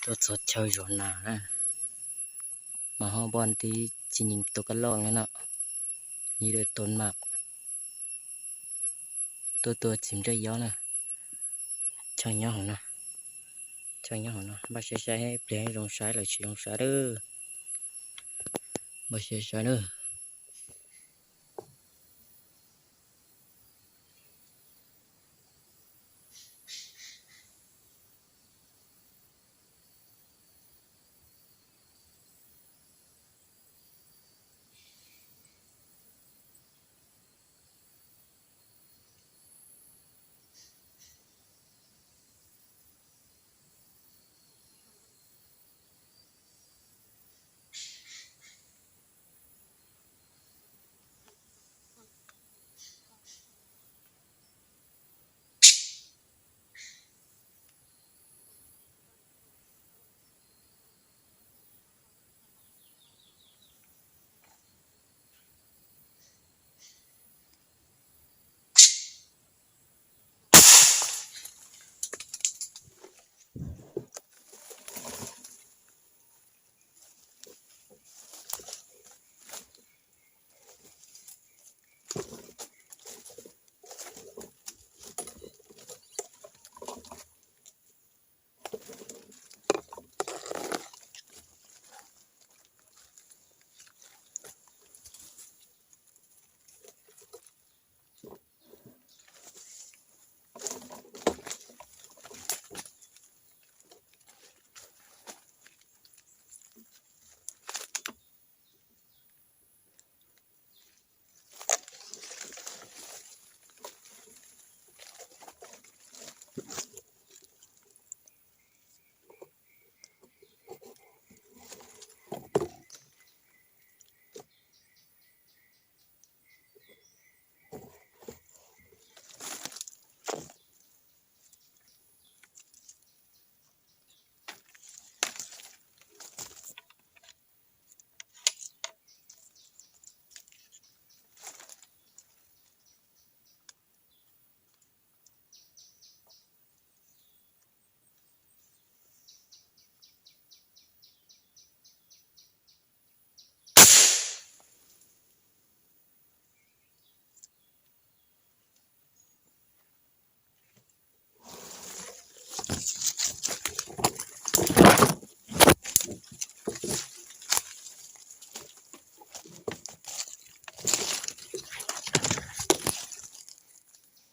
ຕົວສົດເຊົາຢູ່ນານະ. ມາຮອດບ່ອນທີ່ຊິຍິງຕົວກະລອກແລ້ວເນາະ. ນີ້ເດີຕົ້ນໝາກ. ຕົວ ຕົວຈິງໄດ້ຢໍ້ນະ. ຊ່າງຢໍ້ນະ. ຊ່າງຢໍ້ນະ. ບາດເຊຊາຍໃຫ້ເປນລົງຊາຍ ລະຊິລົງຊາຍເດີ. ບາດເຊຊາຍເດີ.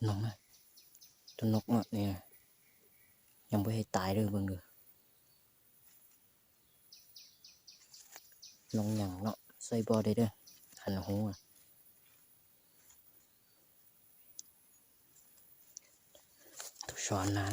ນ້ອງນະ ຕົວນົກເນາະນີ້ ຍັງບໍ່ເຮັດຕາຍເດີ ເບິ່ງເດີ ນ້ອງຫຍັງເນາະ ໃສ່ບໍ່ໄດ້ເດີ ຫັນຫູ ໂຕຊອນນະ.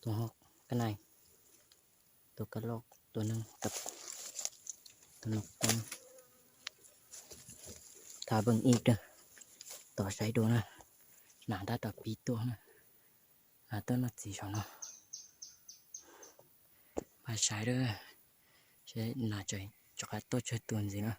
ຕົວຮອກກະໄນ ຕົວກະລອກຕົວໜຶ່ງກັບຕົວນົກຕົວໜຶ່ງ ຖ້າເບິ່ງອີກເດີ ຕໍ່ໄຊໂດນະ ໜາຕາຕໍ່ປີຕົວນະ. ອາ ເຕີນມາສີ່ຊ່ອງເນາະ ພາຊາຍເດີ ເຊນາຈອຍ ຈອກແອດໂຕເຊີຕູນຊິເນາະ.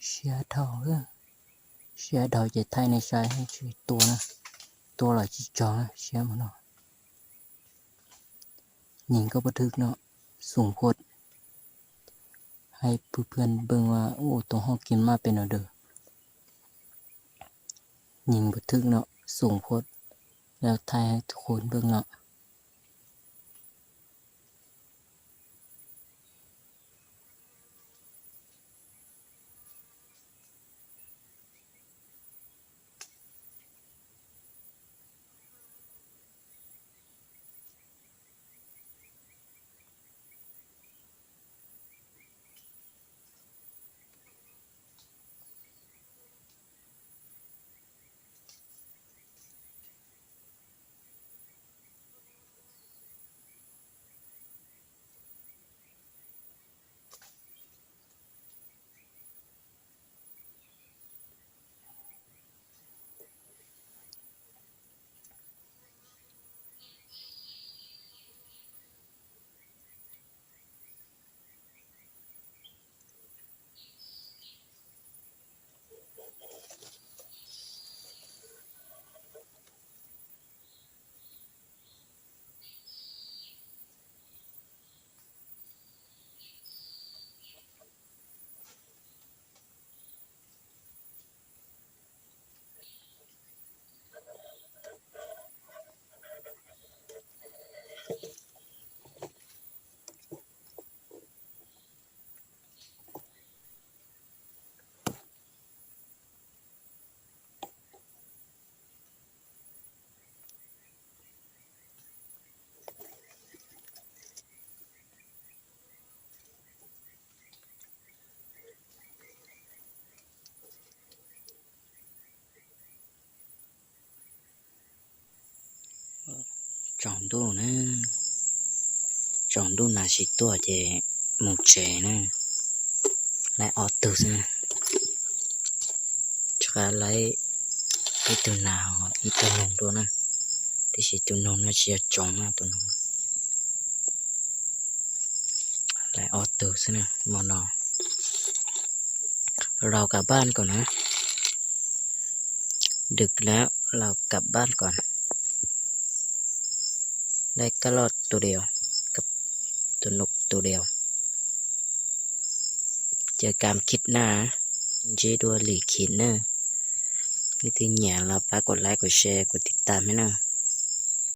ເຊຍເຖົ້າເອີຍ ເຊຍເຖົ້າຈະໄທໃນຊາຍໃຫ້ຊື່ຕົວນະ ຕົວລະຊິຈອງນະ ເຊຍໝົດເນາະ. ຍິງກໍບໍ່ຖືກເນາະ ສູງໂພດ ໃຫ້ເພື່ອນເບິ່ງວ່າ ໂອ້ ຕົວເຮົາກິນມາເປັນແນວເດີ ຍິງບໍ່ຖືກເນາະ ສູງໂພດ ແລ້ວຖ່າຍໃຫ້ທຸກຄົນເບິ່ງເນາະ. ຈອງດູນະ ຈອງດູນາຊິຕົວເຈ ໝູເຈນະ ແລະ ອອໂຕ້ນະ ຈະກະໄລ່ອີໂຕໜາວ ອີໂຕໜຸ່ມໂຕນະ ທີ່ຊິໂຕໜຸ່ມນະ ຊິຈອງນະ ໂຕໜຸ່ມ ແລະ ອອໂຕ້ນະ ໝໍນອ. ເຮົາກັບບ້ານກ່ອນນະ ດຶກແລ້ວ ເຮົາກັບບ້ານກ່ອນ. ໄດ້ກະລອດໂຕດຽວ ກັບໂຕນົກໂຕດຽວ. ເຈີກັນຄລິບໜ້າ ເຈດັວຫຼີເຂນເນີ. ມີແຕ່ແຍງລາວ ຝາກກົດໄລ ກົດແຊ ກົດຕິດຕາມໃຫ້ເນີ.